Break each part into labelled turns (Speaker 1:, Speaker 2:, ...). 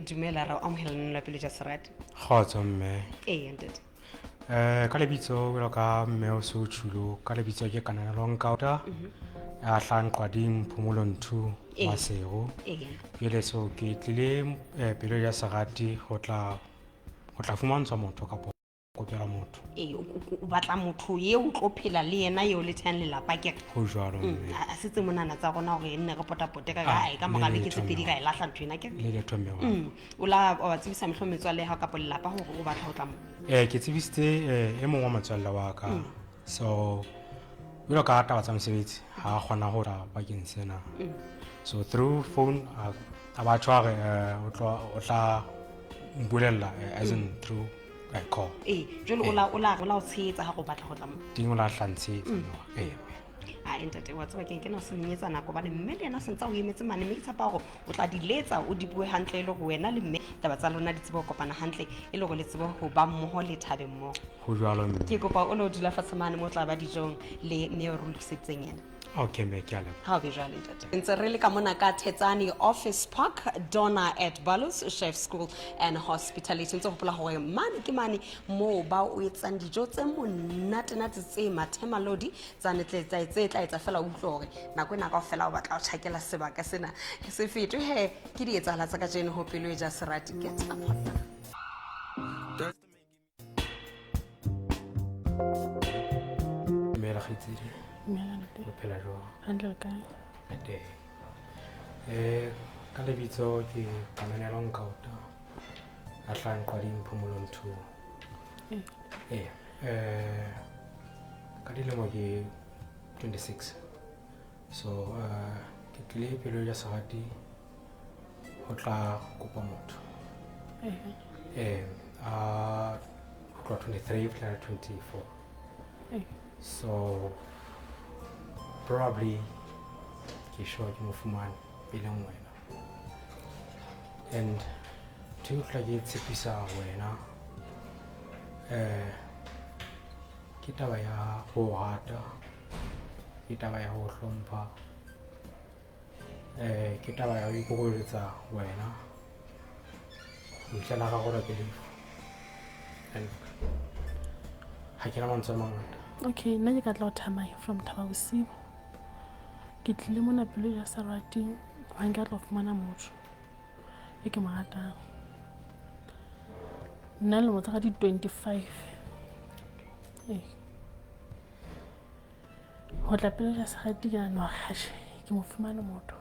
Speaker 1: Dumela, ra o amohela lenaneo la Pelo ja Serati.
Speaker 2: Kgotso mme.
Speaker 1: Ee, ntate.
Speaker 2: Ka lebitso jwalo ka mme o se o tjhulo, ka lebitso ke Kananelo Nkauta. Ya hlahang Qwading, Phomolong 2, Maseru. Jwale so ke tlile Pelo ja Serati ho tla ho tla fumantshwa motho kapa kopela motho.
Speaker 1: Ee, o batla motho eo o tlo phela le yena, eo le thehang lelapa ke re.
Speaker 2: Ho jwalo mme.
Speaker 1: A se tse monana tsa rona hore nne re potapote ka kae ka mora beke tse pedi ra e lahla ntho ena ke re.
Speaker 2: Le letho mme wa.
Speaker 1: O la wa tsebisa mehlomong metswalle ya hao kapa lelapa hore o batla ho tla mo.
Speaker 2: Ke tsebisitse e mong wa motswalle wa ka. So jwalo ka taba tsa mosebetsi ha a kgona ho tla bakeng sena. So through phone a ba tjho a re o tla mpolella as in through call.
Speaker 1: Ee, jwale o la o tshehetsa ha go batla ho tla mo.
Speaker 2: Teng o la tla ntshehetsa. Ee.
Speaker 1: A ntate, wa tseba keng, ke na senyetsa nako bane mme le yena sentse o emetse mane, mme ke tshepa hore o tla di letsa, o di bue hantle e le gore wena le mme taba tsa lona di tsebe ho kopana hantle, e le gore le tsebe ho ba mmoho, le thabe mmoho.
Speaker 2: Ho jwalo mme.
Speaker 1: Ke kopa o lo dula fatshe mane mo o tla ba dijong le mme o re lokiseditseng yena.
Speaker 2: Okay mme, ke a leboha.
Speaker 1: Ha o be jwale, ntate. Ntse re le ka mona ka Thetsane Office Park, Donna at Balus Chef School and Hospitality. Ntse hopola hore mane ke mane moo ba o etsang dijo tse monatenate, tse mathemalodi tsane tle tse tla etsa fela o utlwe hore nako ena kaofela o batla ho tjhakela sebaka sena se fetwe. He, ke di etsahala tsa kajeno ho Pelo e ja Serati. Ke tsa
Speaker 2: Dumela kgaitsedi.
Speaker 3: Dumela ntate.
Speaker 2: O phela jwang?
Speaker 3: Hantle, le kae?
Speaker 2: Teng. Ka lebitso ke Kananelo Nkauta. A hlahang Qwading, Phomolong 2. Ee. Ka dilemo ke 26. So ke tlile Pelo ya Serati ho tla kopa motho. A ho tloha 23 ho fihlela 24. So probably ke sure ke mo fumane e leng wena. And ntho e tla ke tshepisa wena ke taba ya ho rata, ke taba ya ho hlompha, ke taba ya ho ikokobeletsa wena ntle la gago ke lefu. And ha ke na mantswe a mangata.
Speaker 3: Okay, nna ke ka tla ho Thamai from Thaba Bosiu. Ke tlile mona Pelo ya Serati hobane ke tla fumana motho e ke mo ratang. Nna lemo tsa ka di 25. Ee. Ho tla Pelo ya Serati ke nahana hore atjhe, ke mo fumane motho.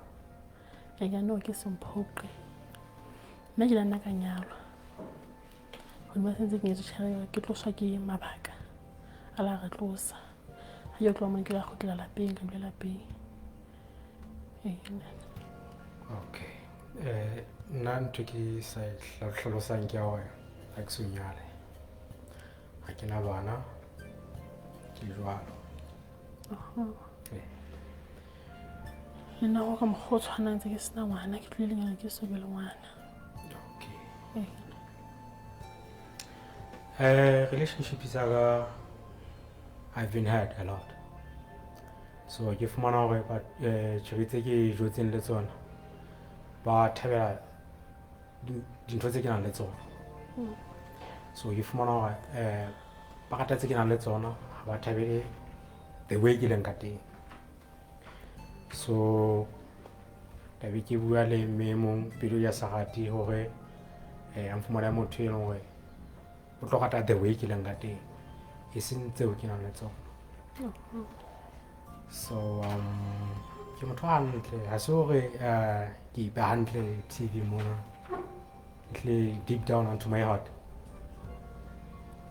Speaker 3: Ke nahana hore ke semphoqe. Nna ke la nna ka nyalwa. Hodima sentse ke nyetswe tjhe, ke tloswa ke mabaka a la re tlosa. Ha ke tloha mona ke la kgutlela lapeng, ka dula lapeng. Ee.
Speaker 2: Okay. Nna ntho ke sa e hlalosang ke ya hore ha ke so nyale. Ha ke na bana, ke jwalo. Ee.
Speaker 3: Le nna hore mokgwa o tshwanang ntse ke sena ngwana, ke tlile lenyalo ke so be le ngwana.
Speaker 2: Okay.
Speaker 3: Ee.
Speaker 2: Relationship tsa ka, I've been hurt a lot. So ke fumana hore ba tjheri tse ke jotseng le tsona ba thabela dintho tse ke nang le tsona. So ke fumana hore ba rata tse ke nang le tsona, ha ba thabele the way ke leng ka teng. So tlabe ke bua le mme e mong Pelo ya Serati hore a nfumane motho e leng hore o tlo rata the way ke leng ka teng, e seng tseo ke nang le tsona. So ke motho a hantle, ha se hore ke ipeha hantle TV mona. Ehlile deep down onto my heart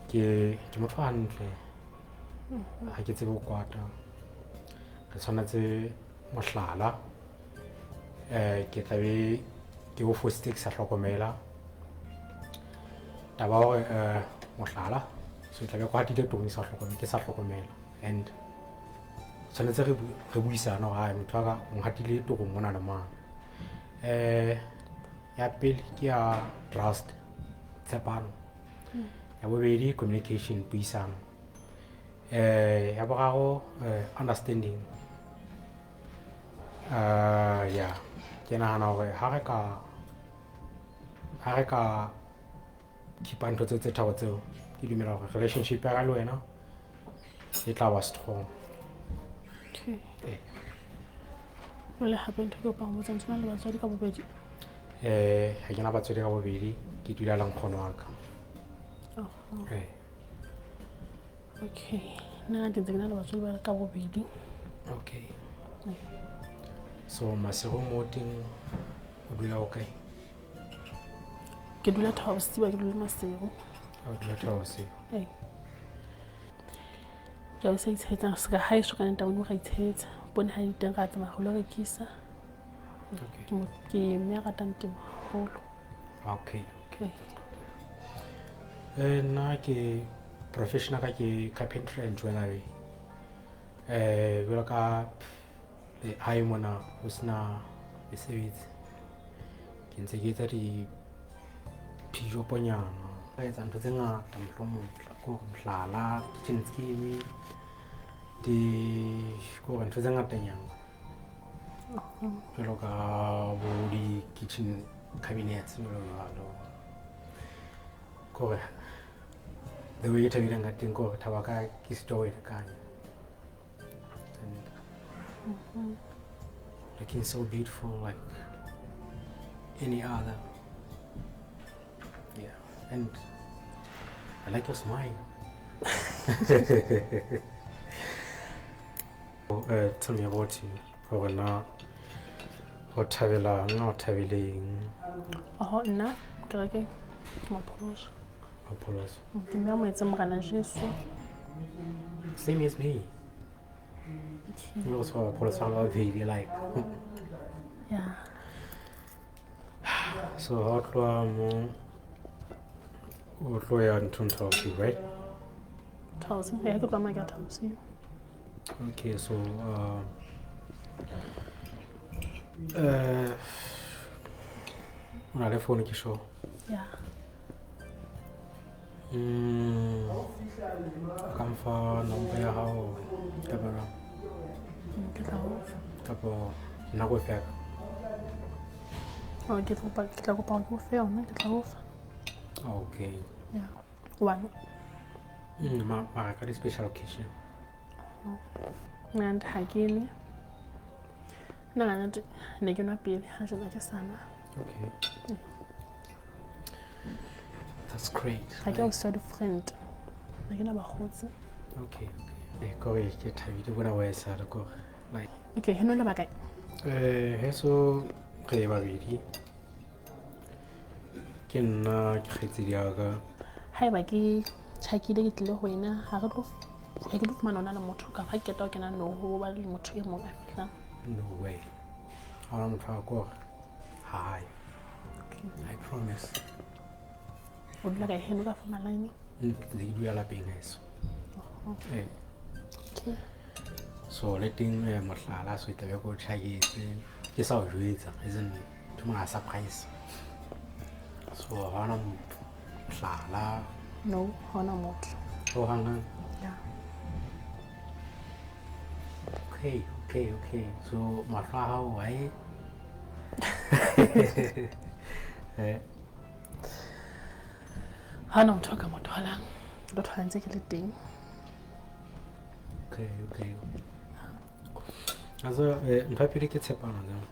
Speaker 2: ke motho a hantle. Ha ke tsebe ho kwata. Re tshwanetse mohlala. Ke tla be ke o fositse ke sa hlokomela. Taba hore mohlala, so tla be kwatile tong sa hlokomela, ke sa hlokomela. And tshwanetse re buisane hore hai motho wa ka o nhatile torong mona le mane. Ya pele ke ya trust, tshepano. Ya bobedi communication, puisano. Ya boraro understanding. Ya ke nahana hore ha re ka Ha re ka keepa ntho tseo tse tharo tseo, ke dumela hore relationship ya ka le wena e tla ba strong.
Speaker 3: Okay.
Speaker 2: Ee.
Speaker 3: Jwale hape ntho e ke kopang ho botsa, ntse o na le batswadi ka bobedi?
Speaker 2: Ha ke na batswadi ka bobedi, ke dula le nkgono wa ka.
Speaker 3: Oh.
Speaker 2: Ee.
Speaker 3: Okay, nna ke ntse ke na le batswadi ba ka bobedi.
Speaker 2: Okay. So Maseru mo teng o dula o kae?
Speaker 3: Ke dula Thaba-Bosiu, ha ke dule Maseru.
Speaker 2: O dula Thaba-Bosiu.
Speaker 3: Ee. Ke a sa itshebetsang se ka haeso ka nnete Modimo ra itshebetsa. Poone ha e teng ra tsamaya ho lo rekisa.
Speaker 2: Okay.
Speaker 3: Ke mme a ratang temo haholo.
Speaker 2: Okay.
Speaker 3: Okay.
Speaker 2: Nna ke profession ya ka ke carpentry and joinery. Jwalo ka hae mona ho sena mesebetsi, ke ntse ke etsa di-pijoponyana. Ka etsa ntho tse ngata, mohlomong ko mohlala, kitchen scheme, di ko ntho tse ngatanyana. Jwalo ka bo di-kitchen cabinets jwalo jwalo. Kore the way ke thabileng ka teng, kore thaba ka ke sitwa ho e lekanya. And looking so beautiful like any other. Yeah, and I like your smile. Tell me about you. Hore na o thabelang, o thabeleng?
Speaker 3: Oho, nna kerekeng ke mopholoso.
Speaker 2: Mopholoso.
Speaker 3: Ke mme a moetse Morena Jesu.
Speaker 2: Same as me.
Speaker 3: Okay.
Speaker 2: Mme go tshwa bapholoso ba babedi like.
Speaker 3: Yeah.
Speaker 2: So ha o tloha mo o tlo ya nthong Thaba-Bosiu, right?
Speaker 3: Thaba-Bosiu, ya ke tloha mo ke ya Thaba-Bosiu.
Speaker 2: Okay, so o na le phone ke sure?
Speaker 3: Yeah.
Speaker 2: O ka mfa nomoro ya hao kapa jwang?
Speaker 3: Ke tla o fa.
Speaker 2: Kapa nna ko efe ya ka?
Speaker 3: Oh, ke tla kopa hore ke o fe yona, ke tla o fa.
Speaker 2: Okay.
Speaker 3: Yeah. One.
Speaker 2: Mara ka di-special occasion.
Speaker 3: Nna ha ke nwe. Nna ka nnete ne ke nwa pele, ha jwale ha ke sa nwa.
Speaker 2: Okay. That's great.
Speaker 3: Ha ke o di-friend. Ha ke na bakgotsi.
Speaker 2: Okay, okay. Kore ke thabile bona wa esale kore like.
Speaker 3: Okay, heno le bakae?
Speaker 2: Heso re babedi. Ke nna ke kgaitsedi ya ka.
Speaker 3: Haeba ke tjhakile ke tlile ho wena, ha re tlo ha ke tlo fumana hona le motho kapa ha ke qeta ho kena no ho ba le motho e mong a fihlang.
Speaker 2: No way. Ha hona motho a kore. Hi.
Speaker 3: Okay.
Speaker 2: I promise.
Speaker 3: O dula kae heno ka fa line?
Speaker 2: Ke dula lapeng heso.
Speaker 3: Okay.
Speaker 2: So le teng mohlala so tlabe ko tjhaketse ke sa o jwetsa, isn't it? Too much surprise. So ha hona mohlala.
Speaker 3: No, ha hona motho.
Speaker 2: Ho hang hang?
Speaker 3: Yeah.
Speaker 2: Okay, okay, okay. So mahlo a hao why?
Speaker 3: Ha hona motho ka mo tholang. Ke tlo thola ntse ke le teng.
Speaker 2: Okay, okay. Azo ntho ya pele ke tshepano jang.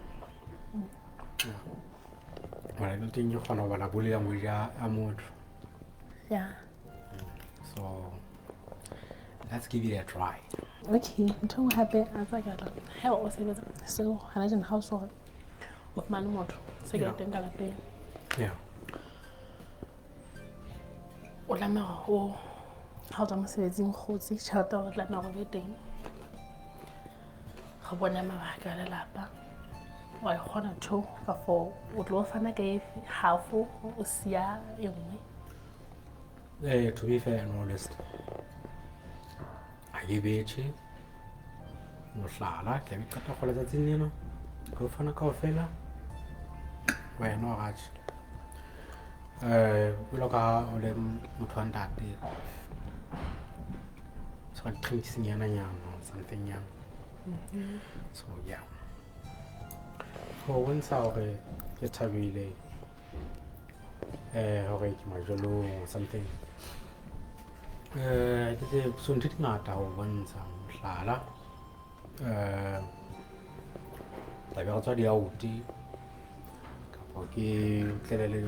Speaker 2: Yeah. Mara le teng ke kgona ho bala bole ya moja a motho.
Speaker 3: Yeah.
Speaker 2: So let's give it a try.
Speaker 3: Okay, ntho engwe hape a tsa ke batla haeba o sebetsa so hana tjena ha o so hore o fumane motho se ke teng ka lapeng.
Speaker 2: Yeah.
Speaker 3: O tlameha hore o ha o tswa mosebetsing kgotsi tjhelete hore tlameha hore be teng. Re bone mabaka a lelapa. Wa e kgona ntho kafo o tlo fana ka efe half o siya e nngwe.
Speaker 2: To be fair and honest, ha ke betjhe mohlala ke tlabe ke qeta kgola tsatsing lena ke o fana kaofela wena o ratjhe. Jwalo ka ha o le motho wa ntate so drinks nyana nyana something nyana. So yeah, ho bontsha hore ke thabile Hore ke majolong or something. Ke tse so ntho di ngata ho bontsha mohlala. Tla be re tswa di-out kapa ke tlele le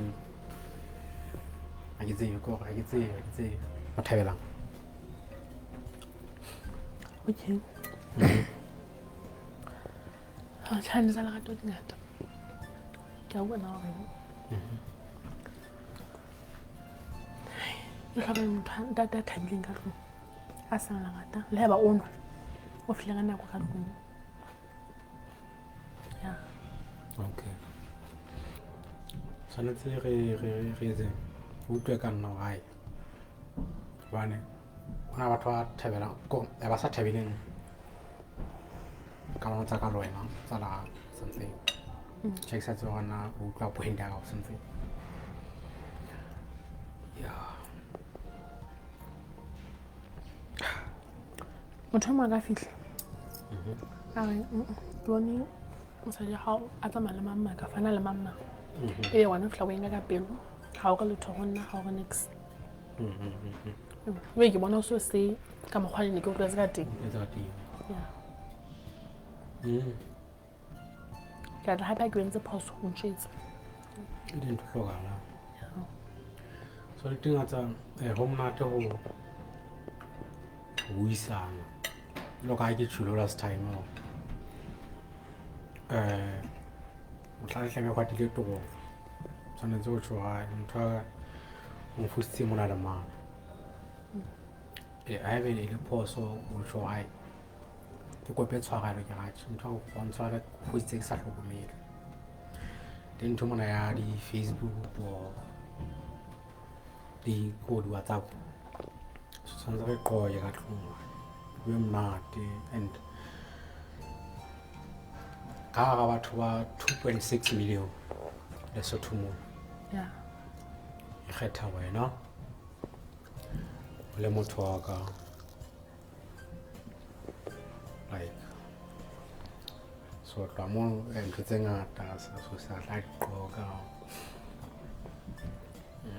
Speaker 2: ha ke tsebe ke hore ha ke tsebe ha ke tsebe o thabelang.
Speaker 3: Okay. Tlhano tsa lerato di ngata. Ke a bona hore ke hloka motho ntate a thabileng ka tlung, a seng lerata le haeba o nwa o fihle ka nako ka tlung. Yeah.
Speaker 2: Okay. Tshwanetse re etse o utlwe ka nna hore hobane hona batho ba thabelang ko ba sa thabeleng kamano tsa ka le wena tsa lerato something. Check sa tsebe hore na o utlwa point ya ka or something. Yeah.
Speaker 3: Motho o mong a ka fihla a re ke bone mosadi wa hao a tsamaya le mang ka fana le mang mang. Ee wena o fihla o e nka ka pelo, ha o re letho ho nna, ha o re niks. Ebe ke bona o so se ka mokgwa ne ke o tlwaetse ka teng. Yeah. Ke tla hape ha ke entse phoso o ntjwetse.
Speaker 2: Ke dintho hlokahalang. So le teng tsa ho monate ho buisana. Jwalo ka ha ke tjholo last time hore mohlang tlabe kwatile toropo tshwanetse ho tjho hore motho wa ka o nfositse mona le mane. Haebe e le phoso o tjho hore ke kope tshwarelo ke re atjhe motho wa ntshwarele ke fositse ke sa hlokomele. Teng ntho mona ya di-Facebook or di ko di-WhatsApp so tshwanetse re qoqe ka tlung ho be monate and ka hara batho ba 2.6 million Lesotho mona.
Speaker 3: Yeah.
Speaker 2: E kgetha wena o le motho wa ka like so tloha moo ntho tse ngata so sa tla di qoqa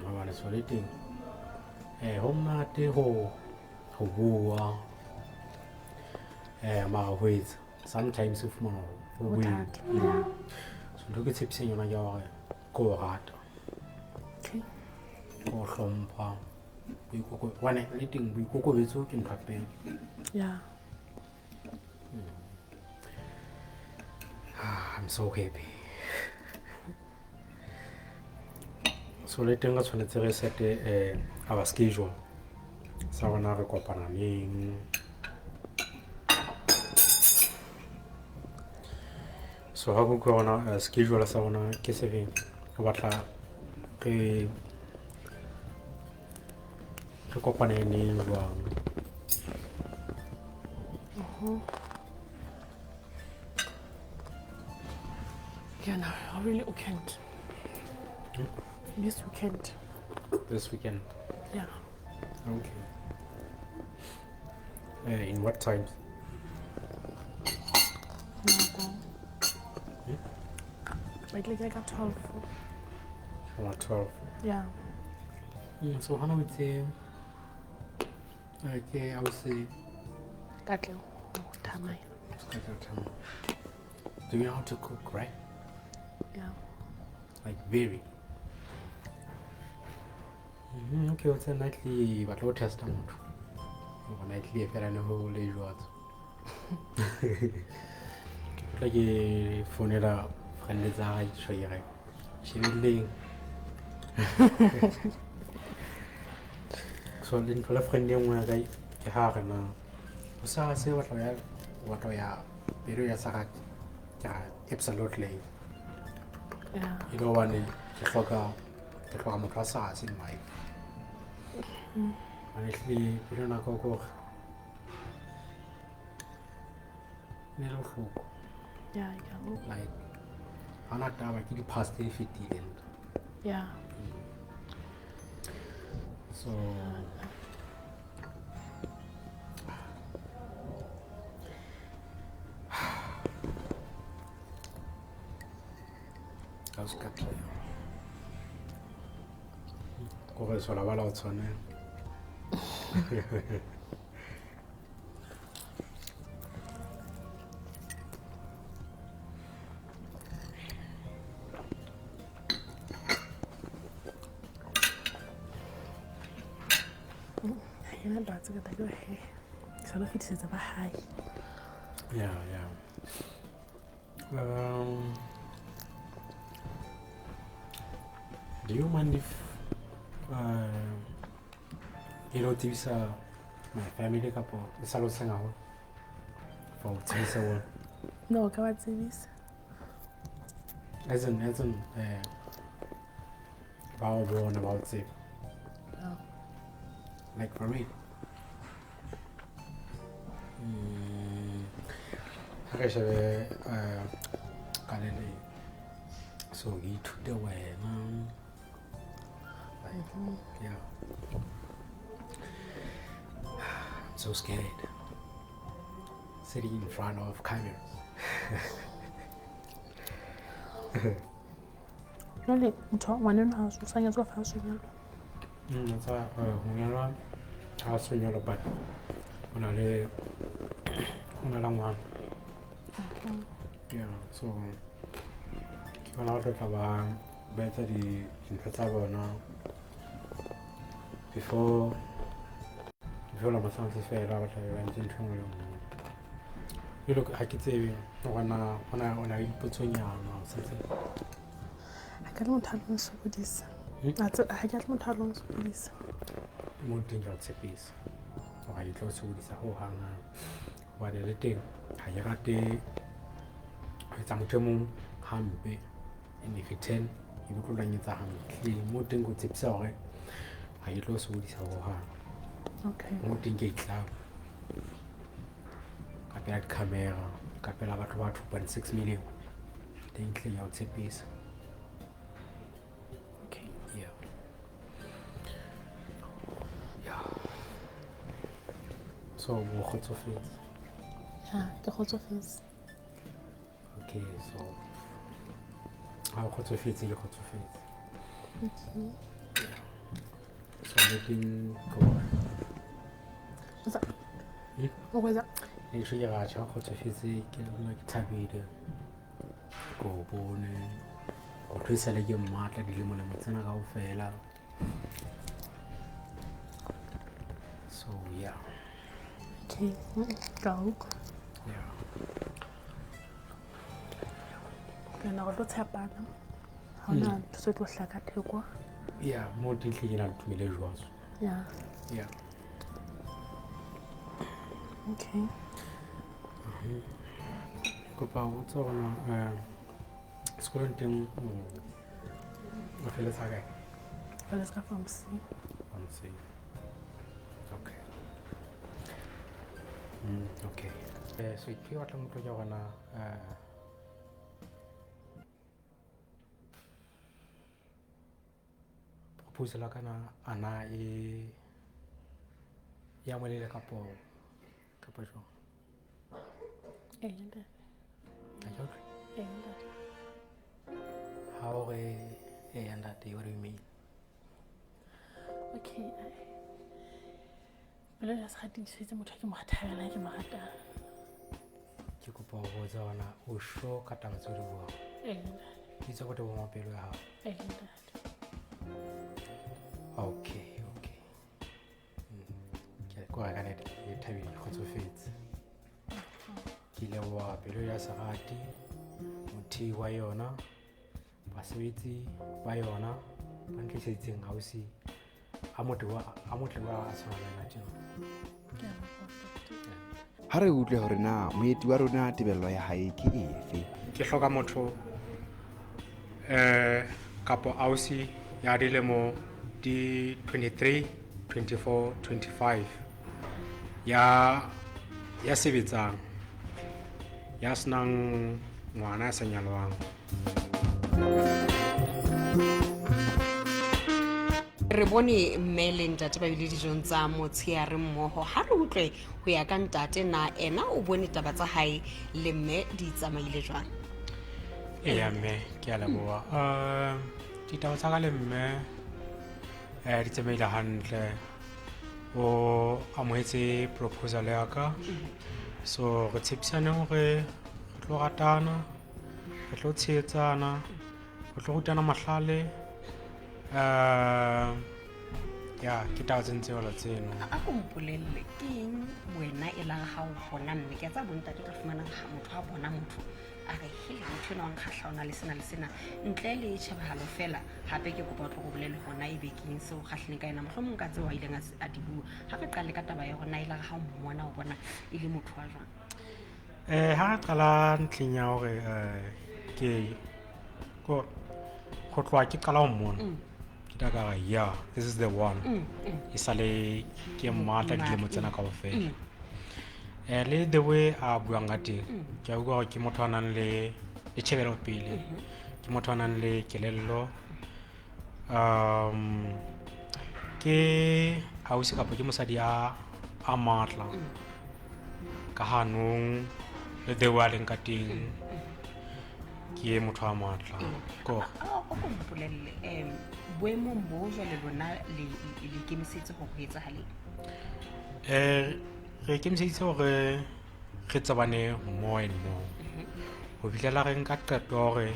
Speaker 2: hobane so le teng ho monate ho bua mara ho etsa sometimes o fumana hore ho boima. So ntho ke tshepiseng yona ke ya hore ke o rata, ke o hlompha, hobane le teng boikokobetso ke ntho ya pele.
Speaker 3: Yeah.
Speaker 2: I'm so happy. So le teng re tshwanetse re sete our schedule sa rona re kopana neng. So ha go utlwa rona schedule sa rona ke sefeng? O batla re kopane neng jwang?
Speaker 3: Yeah, no, I really weekend. This weekend.
Speaker 2: This weekend?
Speaker 3: Yeah.
Speaker 2: Okay. In what times?
Speaker 3: Nako. Like at 12.
Speaker 2: At 12?
Speaker 3: Yeah.
Speaker 2: So how long it's okay, I would say.
Speaker 3: Katlego. Thamai.
Speaker 2: Do you know how to cook, right?
Speaker 3: Yeah.
Speaker 2: Like very. Okay, what's a nightly but low test amount? Nightly if I know who lay what. Like a phone friend tsa hae tjho ke re shebelleng. So le ntho la friend e nngwe ya ka ke ha re na o sa se batla ya pelo ya sa ke absolutely.
Speaker 3: Yeah.
Speaker 2: You know hobane ke hloka motho a sa se in life. Honestly, pelo nako ko gore ne le bohloko.
Speaker 3: Yeah, yeah.
Speaker 2: Like hana taba ke di past e fetileng.
Speaker 3: Yeah.
Speaker 2: So that was good. Gore sola ba la o tshwanela.
Speaker 3: Ha ke na taba tse ngata ke he ke sa lo fetisetsa ba hae.
Speaker 2: Yeah. Do you mind if ke lo tsebisa my family kapo e sa lo seng haholo for ho tsebisa bona?
Speaker 3: No, o ka ba tsebisa.
Speaker 2: As in ba o bona, ba o tseba.
Speaker 3: No.
Speaker 2: Like for real. Ha re shebe ka le leng. So ke ithute wena. Like, yeah. I'm so scared. Sitting in front of cameras.
Speaker 3: Jwale motho wa ngwaneno ha o sa nyetswe fa o so nyalwa?
Speaker 2: Tsa ho nyalwa ha so nyalwa, but o na le ngwana. Yeah, so ke bona ba tlo tla ba etsa dintho tsa bona before lemo sa ntse fela, ba tla be ba entse ntho e nngwe le nngwe. Jwale ha ke tsebe hore na o na le dipotsonyana or something.
Speaker 3: Ha ke le motho a lo nsokodisa. Ha ke le motho a lo nsokodisa.
Speaker 2: Mo teng ke a o tshepisa hore ha ke tlo o sokodisa hohang hang. Hobane le teng ha ke rate ho etsa motho e mong hampe in return e be tlo etsa hampe. Mo teng ke o tshepisa hore ha ke tlo o sokodisa hohang.
Speaker 3: Okay.
Speaker 2: Mo teng ke itlama ka pela di-camera, ka pela batho ba 2.6 million. Teng hle ke a o tshepisa.
Speaker 3: Okay.
Speaker 2: Yeah. Yeah. So o kgotsofetse?
Speaker 3: Ha, ke kgotsofetse.
Speaker 2: Okay, so ha o kgotsofetse, ke kgotsofetse.
Speaker 3: Okay.
Speaker 2: Yeah. So le teng ke hore
Speaker 3: O kwetsa?
Speaker 2: Ne ke tjho ke re atjhe, ha o kgotsofetse, ke nna ke thabile. Ke o bone. Motho e sale ke mmatla dilemolemo tsena kaofela. So yeah.
Speaker 3: Okay, ka utlwa.
Speaker 2: Yeah.
Speaker 3: Ke nahana re tlo tshepana. Ha hona ntho tse tlo hlaka theko.
Speaker 2: Yeah, mo teng hle ke na le tumelo e jwalo.
Speaker 3: Yeah.
Speaker 2: Yeah.
Speaker 3: Okay.
Speaker 2: Kopa ho botsa hore na sekolong teng o feletsa kae?
Speaker 3: Feletsa ka form C.
Speaker 2: Form C. Okay. Okay. So ke batla ho utlwa ke hore na proposal ya ka na ana e ya amoheleile kapo jwang?
Speaker 3: Ee, ntate.
Speaker 2: Ha ke utlwe.
Speaker 3: Ee, ntate.
Speaker 2: Ha o re ee ntate, what do you mean?
Speaker 3: Okay. Pelo ya se tiisitse motho ke mo thabelang, ke mo ratang.
Speaker 2: Ke kopa ho botsa hore na o sure ka taba tseo di buang?
Speaker 3: Ee, ntate.
Speaker 2: Ke itse botebo ba pelo ya hao.
Speaker 3: Ee, ntate.
Speaker 2: Okay, okay. Ke ko re ka nnete ke thabile, ke kgotsofetse. Ke leboha pelo ya serati, mothei wa yona, basebetsi ba yona ba ntliseditseng ausi a motle wa a tshwana le nna tjena.
Speaker 3: Ke a leboha, ntate.
Speaker 4: Ha re utlwe hore na moeti wa rona tebello ya hae ke efe.
Speaker 2: Ke hloka motho kapo ausi ya dilemo di 23, 24, 25 ya sebetsang, ya senang ngwana, ya sa nyalwang.
Speaker 1: Re bone mme le ntate ba bile dijong tsa motshehare mmoho. Ha re utlwe ho ya ka ntate na ena o bone taba tsa hae le mme di tsamaile jwang?
Speaker 2: Eya mme, ke a leboha. Ditaba tsa ka le mme Di tsamaile hantle. O amohetse proposal ya ka. So re tshepisane hore re tlo ratana, re tlo tshehetsana, re tlo rutana mahlale. Ya ke taba tse ntse jwalo tseno.
Speaker 1: A ko mpolelle ke eng wena e lang ha o bona mme ke a tseba bontate o tla fumana motho ha bona motho a re hele motho enwa wa nkgahla o na le sena le sena ntle le tjhebahalo fela hape ke kopa o tlo go bolele hona ebe ke eng seo o kgahlileng ka yena mohlomong ka tseo a ileng a di bua. Ha re qale ka taba ya hore na e la re ha o mmona o bona e le motho wa jwang.
Speaker 2: Ha re qala ntlheng ya hore ke ko go tloha ke qala ho mmona ke tla ka re yeah this is the one e sale ke mmatla dilemo tsena kaofela. Le the way a buang ka teng ke a utlwa hore ke motho a nang le tjhebelopele, ke motho a nang le kelello. Ke ausi kapa ke mosadi a matla ka hanong le the way a leng ka teng ke motho a matla. Ko
Speaker 1: O ko mpolelle boemong bo jwale lona le ikemiseditse hore ho etsahaleng?
Speaker 2: Re ikemiseditse hore re tsebane more and more ho fihlela re nka qeto ya hore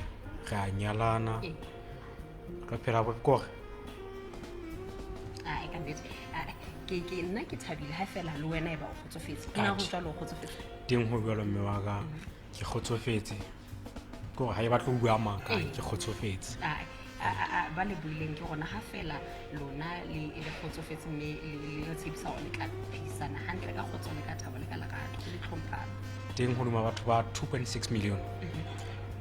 Speaker 2: re a nyalana. Re phela bo kore.
Speaker 1: Ah, e ka nnete. Ke nna ke thabile ha fela le wena e ba o kgotsofetse. Na ho jwalo o kgotsofetse?
Speaker 2: Teng ho jwalo mme wa ka, ke kgotsofetse. Ke hore ha e batle ho bua maka, ke kgotsofetse.
Speaker 1: Ba le buileng ke rona ha fela lona le kgotsofetse mme le tshepisa hore le tla phedisana hantle ka kgotso le ka thabo le ka lerato le tlhomphano.
Speaker 2: Teng hodima batho ba 2.6 million.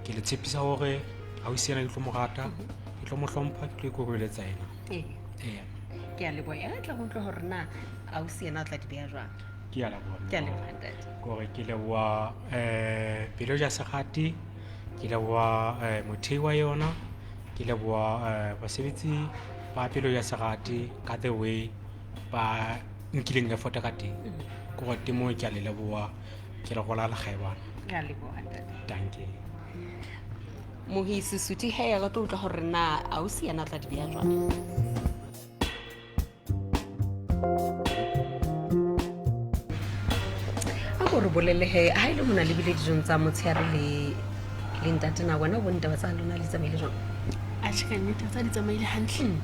Speaker 2: Ke le tshepisa hore ha o siana ke tlo mo rata, ke tlo mo hlompha, ke tlo ikokobeletsa yena.
Speaker 1: Ke a leboha. E re tla utlwa hore na ausi yena o tla di beha jwang.
Speaker 2: Ke a leboha.
Speaker 1: Ke a leboha ntate.
Speaker 2: Ke hore ke leboha Pelo ja Serati, ke leboha mothei wa yona, ke leboha basebetsi ba Pelo ja Serati ka the way ba nkileng effort ka teng. Ke hore temo ke a le leboha, ke le rola lekgaebana.
Speaker 1: Ke a leboha ntate.
Speaker 2: Dankie.
Speaker 1: Mohisi Suti he re tlo utlwa hore na ausi yena o tla di beha jwang. A ko re bolelle he ha ile mona le bile dijong tsa motshehare le ntate na wena o bone taba tsa lona di tsamaile jwang?
Speaker 3: Atjhe, ka nnete tsa di tsamaile hantle.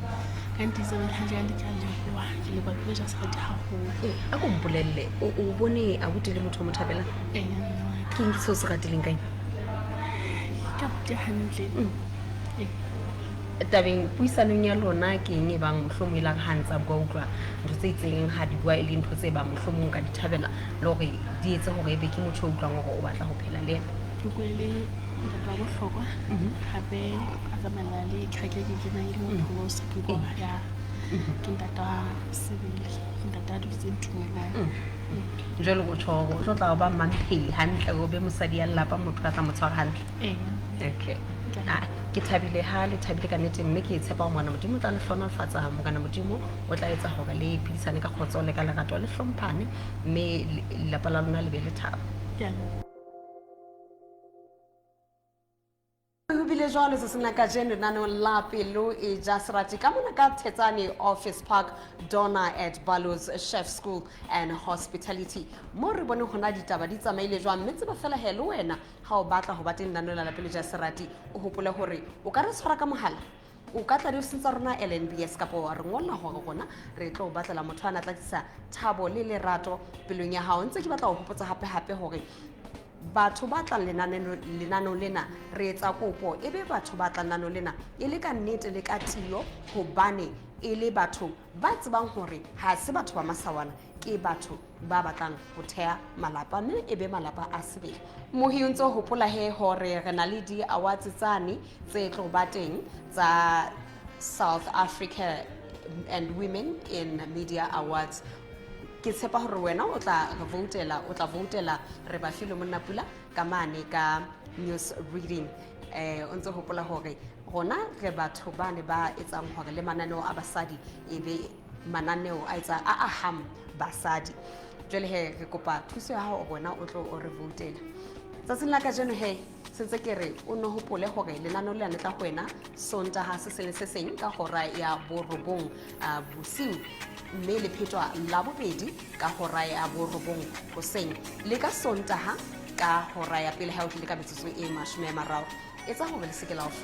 Speaker 3: Ka nnete di tsamaile hantle, ka nnete ke a leboha. Ke leboha Pelo ja Serati haholo.
Speaker 1: A ko mpolelle, o bone abuti le motho o mo thabelang?
Speaker 3: Ee, mme wa ka.
Speaker 1: Ke eng seo se ratileng ka eng?
Speaker 3: Ke abuti hantle.
Speaker 1: Tabeng puisanong ya lona ke eng e bang mohlomong e lang ha ntsa bua utlwa ntho tse itseng ha di bua e le ntho tse bang mohlomong ka di thabela le hore di etse hore ebe ke motho o utlwang hore o batla ho phela le yena?
Speaker 3: Ke utlwa e le ntate wa bohlokwa, hape a tsamaella le kereke e ke kenang e le mopholosi, ke utlwa hore ya ke ntate wa sebele, ke ntate a dutseng tumelong.
Speaker 1: Jwale o tjho hore o tlo tla ba mamphei hantle, o be mosadi ya lelapa, motho a tla mo tshwara hantle.
Speaker 3: Ee.
Speaker 1: Okay. Ke thabile ha le thabile ka nnete, mme ke tshepa hore Morena Modimo o tla le hlohonolofatsa. Morena Modimo o tla etsa hore le phedisane ka kgotso le ka lerato, le hlomphane, mme lelapa la lona le be le thabo.
Speaker 3: Ke a leboha.
Speaker 1: Ho bile jwalo tsatsing la kajeno lenaneong la Pelo e ja Serati ka mona ka Thetsane Office Park, Donna at Balos Chef School and Hospitality. Mo re bone hona ditaba di tsamaile jwang, mme tseba fela he le wena ha o batla ho ba teng lenaneong la Pelo ja Serati, o hopole hore o ka re tshwara ka mohala, o ka tla diofising tsa rona LNBS kapa wa re ngolla hore rona re tlo batlela motho a na tla tlisa thabo le lerato pelong ya hao. Ntse ke batla ho hopotsa hape hape hore batho ba tlang lenaneong lena re etsa kopo e be batho ba tlang lenaneong lena e le ka nnete le ka tiyo, hobane e le batho ba tsebang hore ha se batho ba masawana, ke batho ba batlang ho theha malapa, mme e be malapa a sebele. Mohi o ntse o hopola he hore re na le di-awards tsane tse tlo ba teng tsa South Africa and Women in Media Awards. Ke tshepa hore wena o tla re voutela, o tla voutela re ba file monna pula ka mane ka news reading. O ntse hopola hore rona re batho ba ne ba etsang hore le mananeo a basadi e be mananeo a etsa a ahang basadi. Jwale he re kopa thuso ya hao wena o tlo o re voutela. Tsatsing la kajeno he sentse ke re o no hopole hore lenaneo le tla ho wena Sontaha se seng le se seng ka hora ya borobong bosiu, mme le phetwa la bobedi ka hora ya borobong hoseng, le ka Sontaha ka hora ya pele ha o tlile ka metsotso e 30. Etsa hore le se ke la o